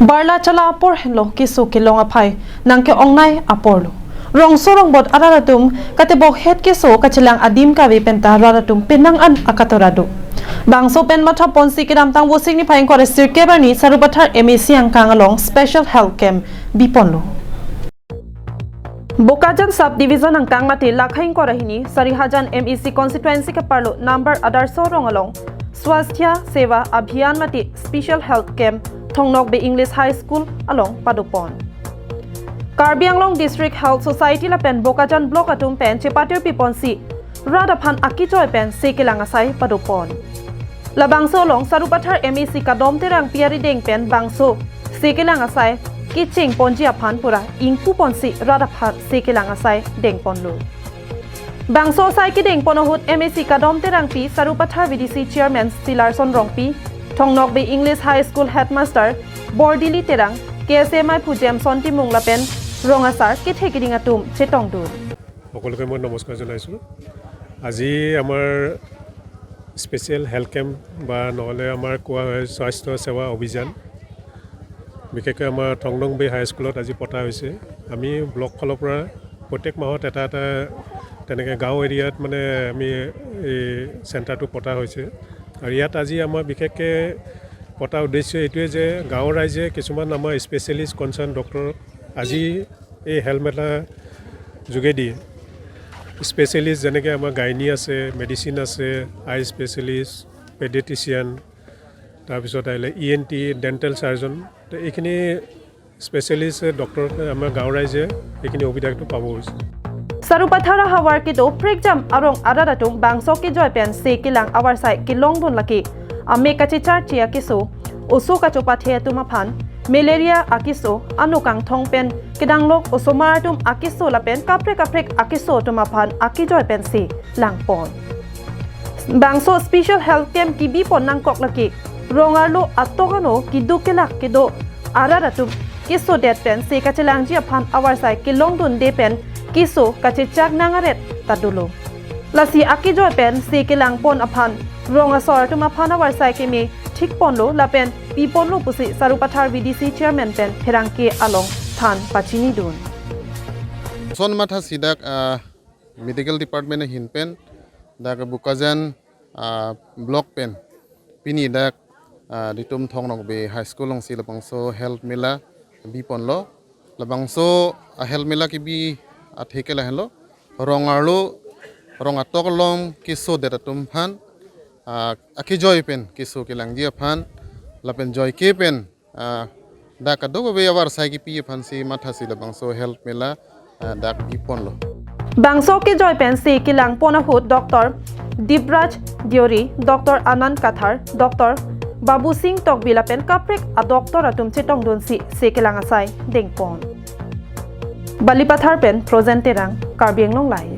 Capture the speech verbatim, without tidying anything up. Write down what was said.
Barla chala apor henlo keso kelong aphai nangke-ongnei aporlo. Rongso rongbot arat atum katebok het keso kachelang adim kave penta rat atum penang an akatora do. Bangso pen matha ponsi kedamtang Vosik niphai ingkoi ra sirkep arni Sarupathar M A C angkang along special health camp biponlo. Bokajan Sub Division angkang mate Lakha ingkoi ra hini Sarihajan M A C constituency keparlo number Adarsha rong along Swasthya Seva Abhiyan mate special health camp Thongnokbe English High School along padopon. Karbi Anglong District Health Society lapen Bokajan Block atum pen chepatir piponsi rat aphan akejoi pen se kelang asai padopon. Labangso along Sarupathar M A C Kadom Terangpi arideng pen bangso se kelang asai kecheng ponji aphan pura ingpu ponsi rat aphan se kelang asai dengponlo. Bangso asai kedengpon ahut M A C Kadom Terangpi, Sarupathar V D C Chairman Silarson Rongpi, Thongnokbe English High School Headmaster Bordili Terang, K S A M I Phujem Son Timung lapen rong asar kethe keding atum chetongdun. সকলোকে মই নমস্কাৰ জনাইছোঁ। আজি আমাৰ special health camp বা নহ'লে আমাৰ কোৱা হয় স্বাস্থ্য সেৱা অভিযান, বিশেষকৈ আমাৰ থংডংবে হাই স্কুলত আজি পতা হৈছে। আমি ব্লক ফালৰ পৰা প্ৰত্যেক মাহত এটা এটা তেনেকৈ গাঁও এৰিয়াত মানে আমি এই চেণ্টাৰটো পতা হৈছে। আৰু ইয়াত আজি আমাৰ বিশেষকৈ পতা উদ্দেশ্য এইটোৱে যে গাঁৱৰ ৰাইজে কিছুমান আমাৰ স্পেচিয়েলিষ্ট কনচাৰ্ণ ডক্টৰ আজি এই হেল্থ মেলা যোগেদি স্পেচিয়েলিষ্ট যেনেকৈ আমাৰ গাইনী আছে, মেডিচিন আছে, আই স্পেচিয়েলিষ্ট, পেডিয়াট্ৰিচিয়ান, তাৰপিছত আহিলে E N T, dental surgeon, তো এইখিনি স্পেচিয়েলিষ্ট ডক্টৰ আমাৰ গাঁৱৰ ৰাইজে এইখিনি সুবিধাটো পাব হৈছে। Sarupathar ahavar kedo prekjam arong arat atum bangso kejoi pen se kelang avarsai kelongdun lake ame kachechar che akeso, oso kachopathe atum aphan, malaria akeso, ano kangthong pen kedanglok osomar atum akeso lapen kaprek kaprek akeso atum aphan akejoi pensi langpon. Bangso special health camp kebipon nangkok lake rong arlo atok ano keduk kelak kedo arat atum kesodet pen se kachelangji aphan avarsai kelongdunde pen keso kachechak nang aret ta dolo. Lasi akejoi pen se kelangpon aphan rong asor atum aphan avarsai keme thikponlo lapen piponlo pusi Sarupathar V D C Chairman pen pherangke along than pachinidun. Son mathasi dak, ah, Medical Department ahin pen dak Bokajan, ah, Block pen pini dak, ah, ditum Thongnokbe High School alongsi labangso health mela biponlo. Labangso, ah, health mela kebi athe ke lahenlo. Rong arlo, rong atok along kesodet atum aphan, ah, akejoi pen keso kelangji aphan, lapen joike pen, ah, dak kadokave avarsai kepi aphansi mathasi labangso health mela, ah, dak biponlo. Bangso kejoi pen se kelangpon ahut Doctor Dipraj Deori, Doctor Anand Kathar, Doctor Babu Singh Tokbi lapen kaprek adoctor atum chetongdunsi se kelang asai dengpon. Balipathar pen Frozen Terang, Karbi Anglong Live.